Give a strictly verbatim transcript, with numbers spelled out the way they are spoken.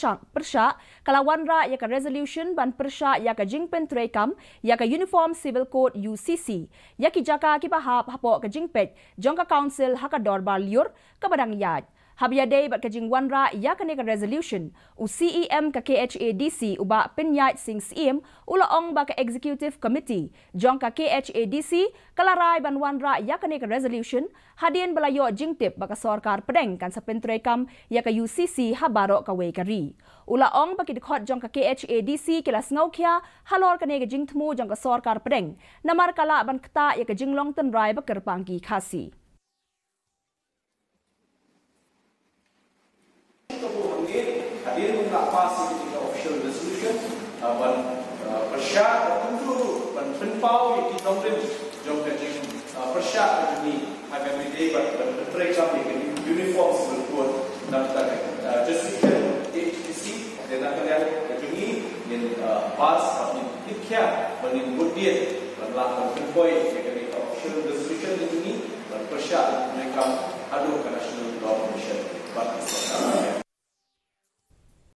pyrshah, pyrshah ka la wanrah ïa ka resolution ban pyrshah ïa ka jingpyntreikam ïa ka Uniform Civil Code, U C C, ïa ki jaka kiba hap hapoh ka jingpeit jong ka Council ha ka Dorbar Lyiur kaba dang ïaid. Haba ïadei bad ka jingwanrah ïa kane ka resolution, u C E M ka K H A D C, u Bah Pynïaid Sing Syiem, u la ong ba ka Executive Committee jong ka K H A D C ka la rai ban wanrah ïa kane ka resolution hadien ba la ïoh jingtip ba ka sorkar pdeng kan sa pyntreikam ïa ka U C C ha baroh kawei ka ri. U la ong ba ki dkhot jong ka K H A D C ki la sngewkhia halor kane ka jingthmu jong ka sorkar pdeng, namar ka lah ban ktah ïa ka jinglong tynrai ba kyrpang ki Khasi. Ka bu hangne, hadien ba la pass ïa ka official resolution, ah, ban, ah, pyrshah, ban pynpaw, ban pynpaw ïa ki nongrim jong ka jing, ah, pyrshah ka jong ngi ha kane ka dei ban, ban pyntreikam ïa ka Uniform Civil Code na ka bynta ka, ah, jurisdiction K H A D C, te na ka liang ka jong ngi ngin, ah, pass, ngin tip khia, ban ngin bud bieit ban lah ban pynpoi ïa ka